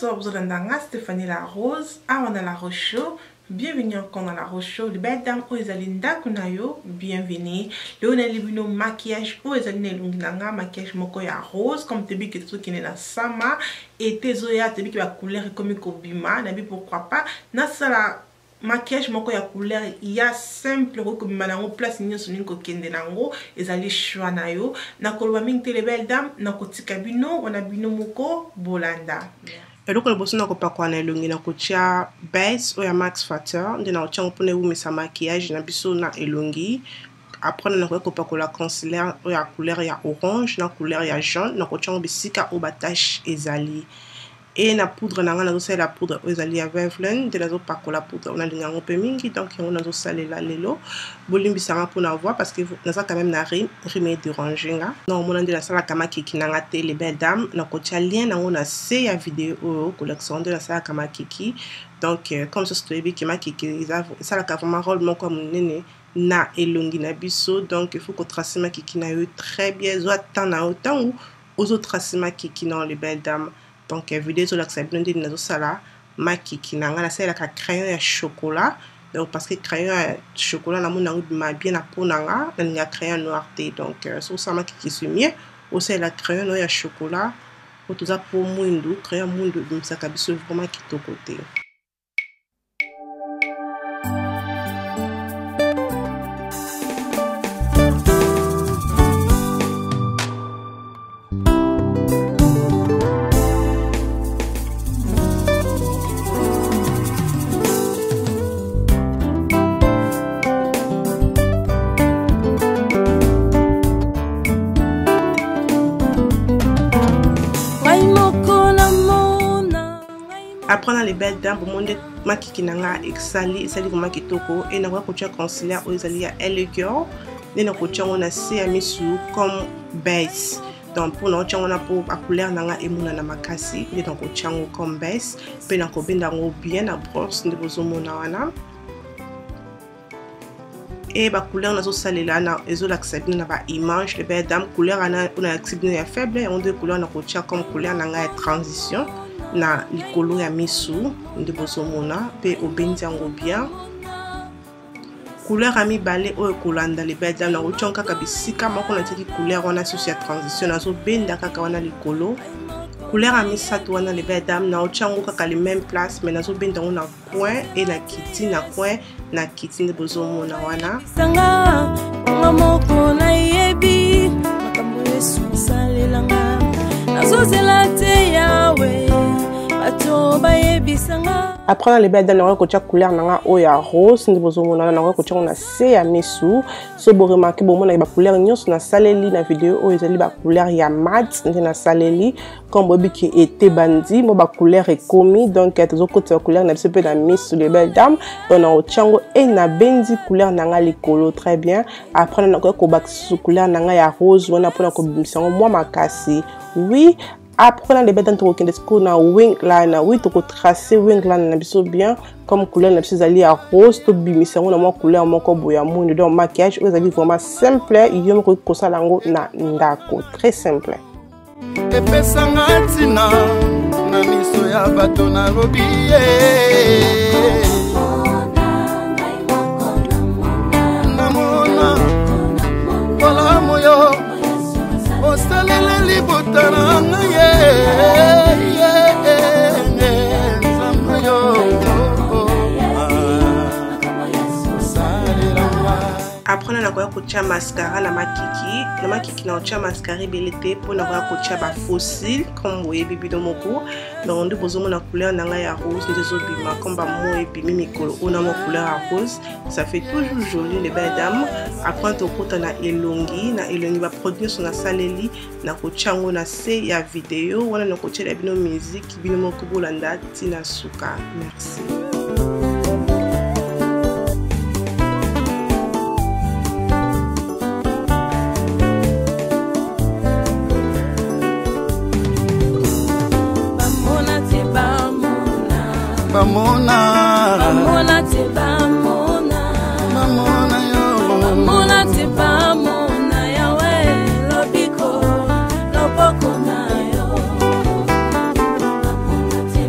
Nyonso bozolanda nga Stéphanie La Rose awa na La Rose Show. Bienvenue encore dans La Rose Show. Les belles dames oyo ezali ndako na yo, bienvenue. Lelo nayeli bino maquillage oyo ezali na elongi na nga, maquillage moko ya rose comme toyebi ke tozokende na sama ete ezoya, toyebi ke ba couleur ekomi kobima, nayebi pourquoi pas nasala maquillage moko ya couleur ya simple, okoki kobima na yango place nyonso olingi kokende na yango, ezali choix na yo. Nakoloba mingi te les belles dames, nakotika bino wana bino moko bolanda. Eloko liboso na kopakola na elongi, na kotia base oyo ya Max Factor, nde na kotia yango mpona ewumisa maquillage na biso na elongi. Après nakoki kopakola concealer oyo ya couleur ya orange na couleur ya jaune, na kotia yango bisika oyo ba tache ezali. E na poudre na ngai nazosalela poudre oyo ezali ya Revlon, nde nazopakola poudre oyo nalinga yango mpe mingi, donc yango nazosalela lelo. Bolimbisanga mpona voix parce que naza quand même na rhume, rhume edérange nga. Na omona nde nasalaka makiki na nga te les belles dames, nakotia lien nango na se ya video oyo kolakisa ngo nde nasalaka makiki. Donc comme ça toyebi ke makiki esalaka vraiment rôle moko ya monene na elongi na biso, donc il faut kotrace makiki na yo très bien, zwa temps na yo ntango ozotrace makiki na les belles dames. Donc video ezolakisa bino ndenge nazosala makiki na ngai. Nasalelaka crayon ya chocolat, donc parce que crayon ya chocolat namoni yango ebima bien na peau na nga, nalinga crayon noir te. Donc soki osala makiki c'est mieux osalela crayon na yo ya chocolat, po toza po mwindu, crayon ya mwindu ebimisaka biso vraiment kitoko te. Après na les belles dames, bomoni nde makiki na nga esali vraiment kitoko. E nakoki kotia concealer oyo ezali ya LA Girl, nde nakotia yango na se ya misu comme base. Donc mpona otia yango na po ba couleur na nga emonana makasi, nde nakotia yango comme base, mpe nakobenda yango bien na brosse nde bozomona wana. E ba couleur nazosalela na ezolakisa bino na ba image les belles dames, couleur wana oyo nalakisi bino ya faible, yango nde couleur nakotia comme couleur na ngai ya transition na likolo ya misu nde bozomona, mpe obendi yango bien. Couleur ya mibale oyo kolanda les belles dames, nakotia kaka bisika moko natiaki couleur wana susu ya transition, nazobenda kaka wana likolo. Couleur ya misato wana les belles dames, naotia yango kaka les mêmes place, mais nazobenda yango na coin e na kiti, na coin na kiti nde bozomona wana. Sanga nga moko nayebi makambo Yesu asalelanga, nazozela te Yawe bato bayebisanga. Après na les belles dames, nakoki kotia couleur na nga oyo ya rose nde bozomona wana, nakoki kotia yango na se ya misu. So boremarke, bomonaki ba couleur nyonso nasaleli na video oyo ezali ba couleur ya mat nde nasaleli. Comme boyebi ke ete bandi mo ba couleur ekomi, donc tozokotisa ba couleur na biso mpe na misu les belles dames. Donc nakotia yango e nabendi couleur na nga likolo très bien. Après nakoki kobakisa couleur na nga ya rose wana mpona kobimisa yango mwa makasi. Oui, après na les belles dames, tokokende sikoyo na wing liner. Oui, tokotrace wing liner na biso bien comme couleur na biso ezali ya rose, tobimisa yango na mwa couleur moko boye ya mwindu. Donc maquillage oyo ezali vraiment simple, yo moko okoki kosala yango na ndako, très simple. Epesanga ntina na miso ya bato nalobi ye namona bolamu yo osalela libota na ngai ye Nzambe yo osalelanga. Après na nakoya kotia mascara na makiki, na makiki na kotia mascara ebele te mpo nakoya kotia ba fossile comme boyebi bino moko. Donc nde bozomona couleur na ngai ya rose nde ezobima comme ba mots ebimi mikolo oyo na mwa couleur ya rose, ça fait toujours joli les belles dames. Après tokota na elongi, na elongi ba produit nyonso nasaleli nakotia yango na se ya video wana, nakotiela bino musique bino moko bolanda ntina suka. Merci. Bamona te bamona, bamona, bamona te bamona, bamona yo, bamona te bamona Yawe lobiko loboko na yo. Bamona te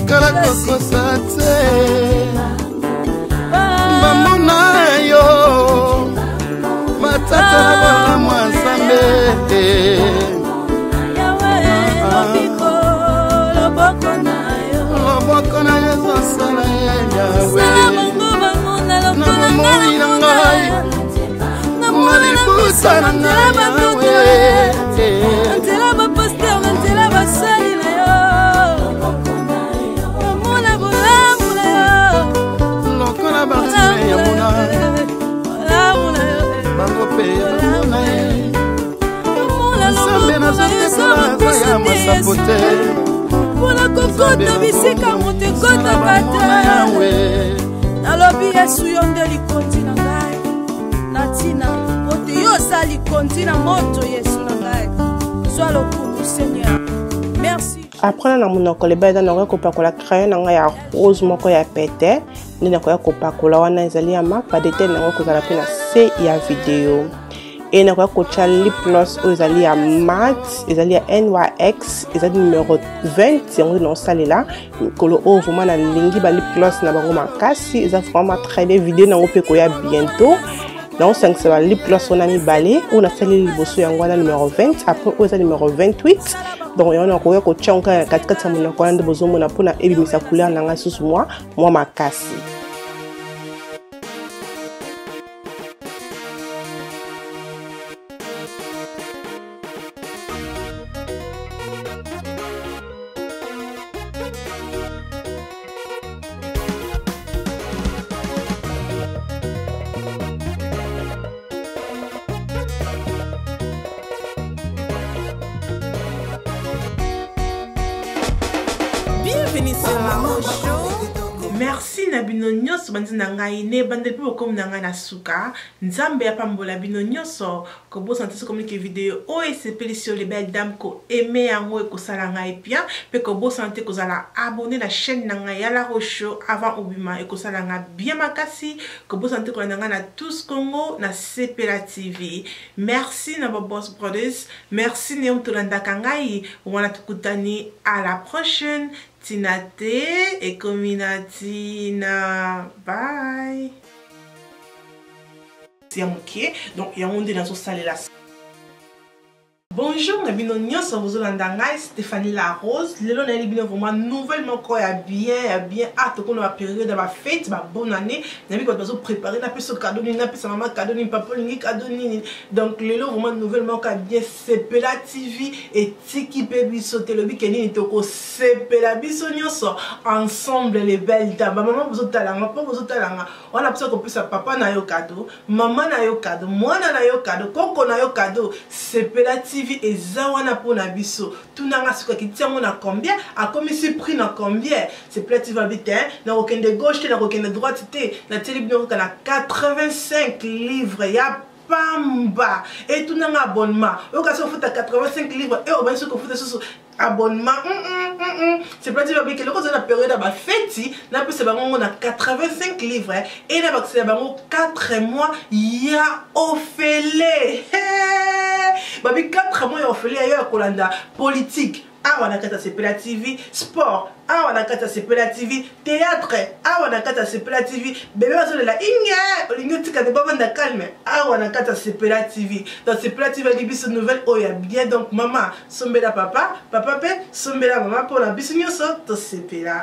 Nakotikala kokosa te. Bamona yo matata na bolamu ya Nzambe. Loboko na yo ezosala ye Yawe na bomoi na ngai na libuta na ngai Yawe. Nzela bapaster na nzela basali na yo bamona bolamu na yo lokola Bartime ya mona bolamu na yo bango mpe bamona ye. Bamona Nzambe loboko na yo eza nazotebola aza mokosi ya te masapo Yesu te mpona kokota bisika moto ekotaka te. Yawe. Nalobi Yesu, yo nde likonzi na ngai na ntina po te yo oza likonzi na moto. Yesu na ngai, zwa lokumu Seigneur, merci. Après, na monoko leba eza, nakoki kopakola crayon na ngai ya rose moko ya pete nde nakoya kopakola wana. Ezali ya MAC. Badétails nango kozala mpe na se ya video. E nakoya kotya lip gloss oyo ezali ya matte, ezali ya NYX, ezali numero 20. Yango nde naosalela mikolo oyo. Vraiment nalingi ba lip gloss na bango makasi, eza vraiment très bien. Video nango mpe koya bientôt. Naosangisa ba lip gloss wana mibale. Oyo nasaleli liboso yango wana numero 20, après oyo eza numero 28. Donc yango nakoya kotia yango kaka na katikati ya monoko wana nde bozomona, mpona ebimisa couleur na ngai susu mwa makasi. Bienvenue sur Mamo Show. Merci na bino nyonso bandi na ngai ne ebandeli mpe bokomi na ngai na suka. Nzambe apambola bino nyonso. Kobosana te, soki omoniki video oyo esepelisi yo, les belles dames, koaimer yango ekosala ngai bien. Mpe kobosana te kozala abonné na chaîne na ngai ya La Roche avant obima, ekosala ngai bien makasi. Kobosana te kolanda ngai na Tous Congo na Sepela TV. Merci na Babos Brothers, merci na yo tolandaka ngai wana. Tokutani à la prochaine. Tina te ekomi na tina. Bye. Ya moke, donc yango nde nazosalela. Bonjour na bino nyonso bozolanda ngai Stéphanie La Rose. Lelo nayeli bino vraiment nouvelle moko ya bien, ya bien. Ah, tokona bapériode ya bafête, babonne année. Nayebi bato bazopréparer: napesa cadeau nini, napesa mama cadeau nini, papa olingi cadeau nini. Donc lelo vraiment nouvelle moko ya bien. Sepela TV etiki mpe biso te, elobi ke nini? Tokosepela biso nyonso ensemble, les belles dames, bamama bozotalanga mpo bozotalanga wana mposa kopesa papa na yo cadeau, mama na yo cadeau, mwana na yo cadeau, koko na yo cadeau. Sepela TV eza wana mpona biso. Tunanga soki akiti yango na combien, akomisi prix na combien. Sepela TV abi te, nakokende gauche te, nakokende droite te, natieli bino kaka na 85 livre ya pamba. Etunanga abonnement oyo kasi ofuta 85 livre e obandi soki ofuta susu abonnement. Sepela TV abiki eloko oza na période ya bafeti, napesa bango ngo na 85 livre e na bakisela bango 4 mois ya ofele. Babi 4 mois ya ofele ya yo ya kolanda politique awa na kati ya Sepela TV, sport awa na kati ya Sepela TV, théâtre awa na kati ya Sepela TV. Bebe bazolela inge, olingi otika te, bavanda calme awa na kati ya Sepela TV. Donc Sepela TV ali biso nouvelle oyo ya bien. Donc mama sombela papa, papa mpe sombela mama, mpona biso nyonso tosepela.